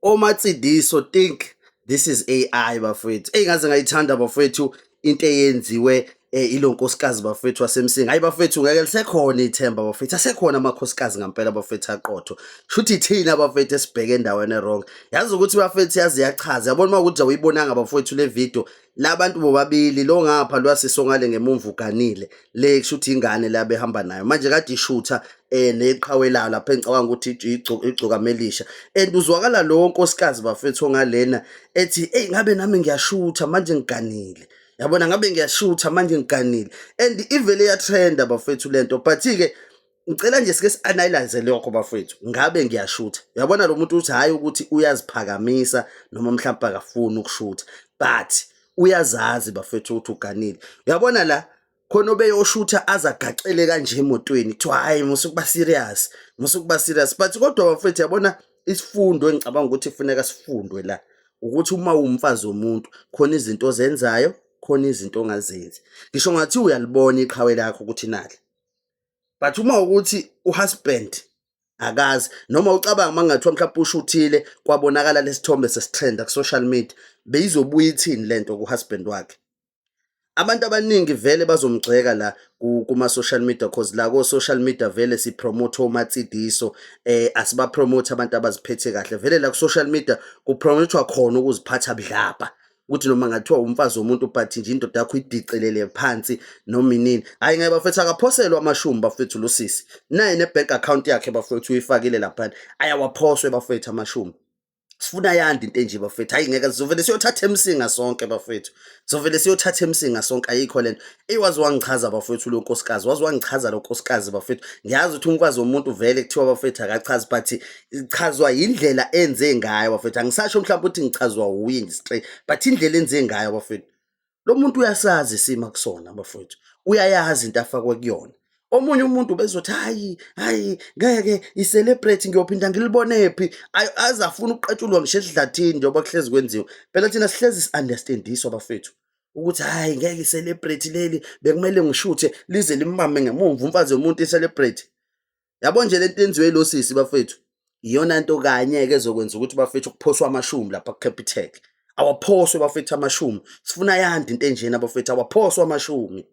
OMatsidiso think this is AI bafethu. Eyi, ngaze ngayithanda bafethu into eyenziwe ilo nkosikazi bafethu waseMsinga. Hayi bafethu, ngeke lisekhona ithemba bafethu, asekhona amakhosikazi ngampela bafethu aqotho. Shuthi thina bafethu esibheke endaweni e-wrong. Yazi ukuthi bafethu yazi yachaza. Yabona uma ukuthi awuyibonanga bafethu le video, labantu bobabili, lo ngapha lwasiso ngale ngemumva uganile, le kushuthi ingane la behamba nayo manje kade ishutha neqhawe layo lapha, engicabanga ukuthi igcoka elisha. And uzwakala lo nkosikazi bafethu ongalena ethi, "Hey, ngabe nami ngiyashutha manje ngiganile, yabona, ngabe ngiyashutha manje ngiganile." And ivele yatrenda bafethu lento, but ke ngicela nje sike si-analyze lokho bafethu. Ngabe ngiyashutha, uyabona lo muntu uthi hhayi ukuthi uyaziphakamisa noma mhlawumbe akafuni ukushutha, but uyazazi bafethu ukuthi uganile. Uyabona la khona obeyoshutha aze agacele kanje emotweni, kuthiwa hhayi, musukuba serious, musukuba serious. But kodwa bafethu, yabona isifundo engicabanga ukuthi kufuneka sifundwe la ukuthi uma uwumfazi womuntu, khona izinto ozenzayo, khona izinto ongazenzi. Ngisho ngathi uyalibona iqhawe lakho ukuthi nali, but uma ukuthi uhusband akazi noma ucabanga uma kungathiwa mhlawumbe ushuthile kwabonakala lesithombe sesitrenda ku-social media, beyizobuya ithini lento ku-husband wakhe? Abantu abaningi vele bazomgxeka la kuma-social media, 'cause la ko-social media vele sipromote oMatsidiso, asibapromote abantu abaziphethe kahle. Vele la ku-social media kupromothwa khona ukuziphatha budlabha, ukuthi noma ngathiwa umfazi womuntu, but nje indoda yakho idicelele phansi noma inini. Hhayi ngeke bafethu, akaphoselwa amashumi bafethu lo sisi, naye ne-bank account yakhe bafethu uyifakile laphana, ayawaphoswe bafethu amashumi. Sifuna yandi into enje bafethu. Hayi ngeke, sizovele siyothatha eMsinga sonke bafethu, sizovele siyothatha eMsinga sonke, ayikho lento. Eyi, waze wangichaza bafethu lo nkosikazi, waze wangichaza lo nkosikazi bafethu. Ngiyazi ukuthi umfazi womuntu vele kuthiwa bafethu akachazi, but ichazwa yindlela enze ngayo bafethu. Angisasho mhlawumbe ukuthi ngichazwa wuye nje straight, but indlela enze ngayo bafethu, lo muntu uyasazi isimo akusona bafethu, uyayazi into afakwe kuyona. Omunye umuntu bezothi, "Hayi, hayi ngeke, i-celebrate ngiyophinda ngilibone phi?" Aze afuna ukuqetshulwa ngisho esidlathini, njengoba kuhlezi kwenziwa. Phela thina sihlezi si-understandiswa bafethu ukuthi hhayi ngeke, i-celebrate leli bekumele ngishuthe lize limbambe ngemumva umfazi womuntu, i-celebrate. Yabo nje lento enziwe lo sisi bafethu, iyona nto kanye-ke ezokwenza ukuthi bafethu kuphoswe amashumi lapha ku-Capitec. Awaphoswe bafethu amashumi, sifuna yandi into enjena bafethu, awaphoswe amashumi.